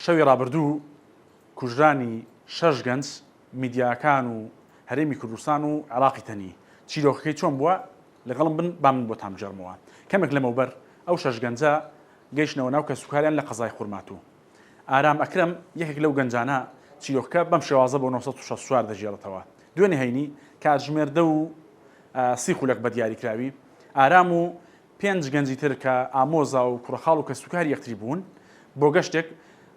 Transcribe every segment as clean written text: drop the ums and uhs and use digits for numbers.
شەوی ڕابردوو کوژرانی شەش گەنج میدیاکان و هەرێمی کوردستان و عێراقی تەنی. چیرۆکەکەی چۆن بووە؟ لەگەڵم بن با من بۆتان بگێڕمەوە. کەمێک لەمەوبەر ئەو شەش گەنجە گەیشتنەوە ناو کەسوکاریان لە قەزای خورماتوو. ئارام ئەکرەم یەکێک لەو گەنجانە چیرۆکەکە بەم شێوازە بۆ 964 دەگێڕێتەوە. دوێنێ هەینی کاتژمێر دە و سی خولەک بە دیاریکراوی ئارام و پێنج گەنجی تر کە ئامۆزا و کوڕەخاڵ و کەسوکاری یەکتری بوون، بۆ گەشتێک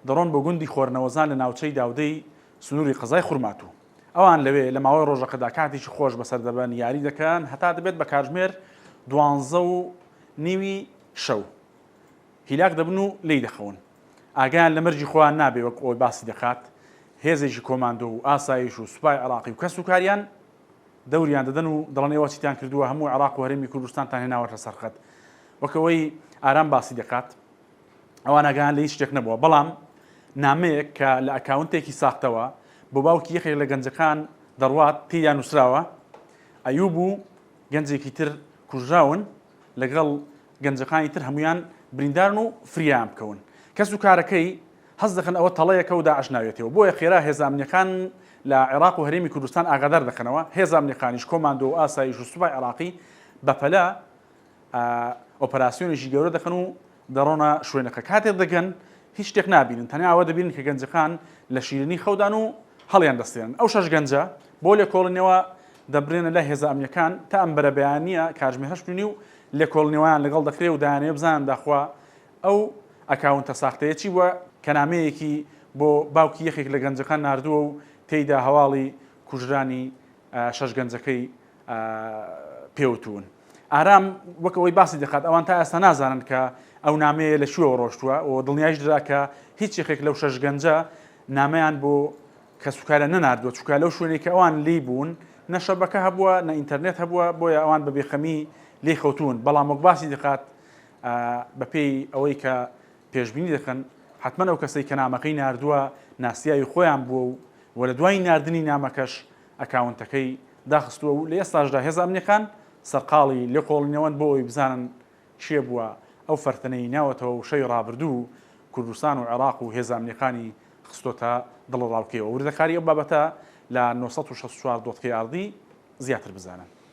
دەڕۆن بۆ گوندی خۆرنەوەزان لە ناوچەی داودەی سنووری قەزای خورماتوو. ئەوان لەوێ لە ماوەی ڕۆژەکەدا کاتێکی خۆش بەسەر دەبەن، یاری دەکەن هەتا دەبێت بە کاتژمێر دوانزە و نیوی شەو هیلاک دەبن و لێی دەخەون. ئاگایان لە مەرگی خۆیان نابێ وەک ئەوەی باسی دەکات هێزێکی کۆماندۆ و ئاسایش و سوپای عێراقی و کەسوکاریان دەوریان دەدەن و دەڵێن ئێوە چیتان کردووە هەموو عێراق و هەرێمی کوردستانتان هێناوەتە سەر خەت وەک ئەوەی ئارام باسی دەکات ئەوان ئاگایان لە هیچ شتێک نەبووە بەڵام نامەیەک کە لە ئەکاونتێکی ساختەوە بۆ باوکی یەکێک لە گەنجەکان دەڕوات تێیدا نووسراوە ئەیوب و گەنجێکی تر کوژراون لەگەڵ گەنجەکانی تر هەمویان بریندارن و فریایان بکەون کەس و کارەکەی هەست دەکەن ئەوە تەڵەیەکە و داعش ناویەتەوە، بۆیە خێرا هێزە ئەمنییەکان لە عێراق و هەرێمی کوردستان ئاگادار دەکەنەوە، هێزە ئەمنییەکانیش کۆماندۆ و ئاسایش و سوپای عێراقی بەپەلە ئۆپەراسیۆنێکی گەورە دەکەن و دەڕۆنە شوێنەکە، کاتێک دەگەن هیچ شتێک نابینن، تەنیا ئەوە دەبینن کە گەنجەکان لە شیرینی خەودان و هەڵیان دەستێنن، ئەو شەش گەنجە بۆ لێکۆڵینەوە دەبرێنە لای هێزە ئەمنییەکان تا ئەم بەرەبەیانییە کاتژمێر هەشت و نیو لێکۆڵینەوەیان لەگەڵ دەکرێ و دەیانەوێ بزانن داخوا ئەو ئەکاونتە ساختەیە چی بووە کە نامەیەکی بۆ باوکی یەکێک لە گەنجەکان ناردووە و تێیدا هەواڵی کوژرانی شەش گەنجەکەی پێوتوون. ئارام وەک ئەوەی باسی دەکات ئەوان تا ئێستا نازانن کە ئەو نامەیە لە کوێوە ڕۆشتووە و دڵنیایش درا کە هیچ یەکێک لەو شەش گەنجە نامەیان بۆ کەسوکاریان نەناردووە چونکە لەو شوێنەی کە ئەوان لێی بوون نە شەبەکە هەبووە نە ئینتەرنێت هەبووە بۆیە ئەوان بە بێخەمی لێی خەوتوون بەڵام وەک باسی دەکات بەپێی ئەوەی کە پێشبینی دەکەن، حەتمەن ئەو کەسەی کە نامەکەی ناردووە ناسیاوی خۆیان بووە و و لە دوای ناردنی نامەکەش ئەکاونتەکەی داخستووە و لە ئێستاشدا هێزە ئەمنییەکان سەرقاڵی لێکۆڵینەوەن بۆ ئەوەی بزانن کێ بووە ئەو فەرتەنەی ناوەتەوە و شەوی ڕابردوو کوردستان و عێراق و هێزە ئەمنییەکانی خستۆتە دڵەڕاوکێوە. وردەکاری ئەو بابەتە لە 964 dot krd زیاتر بزانن.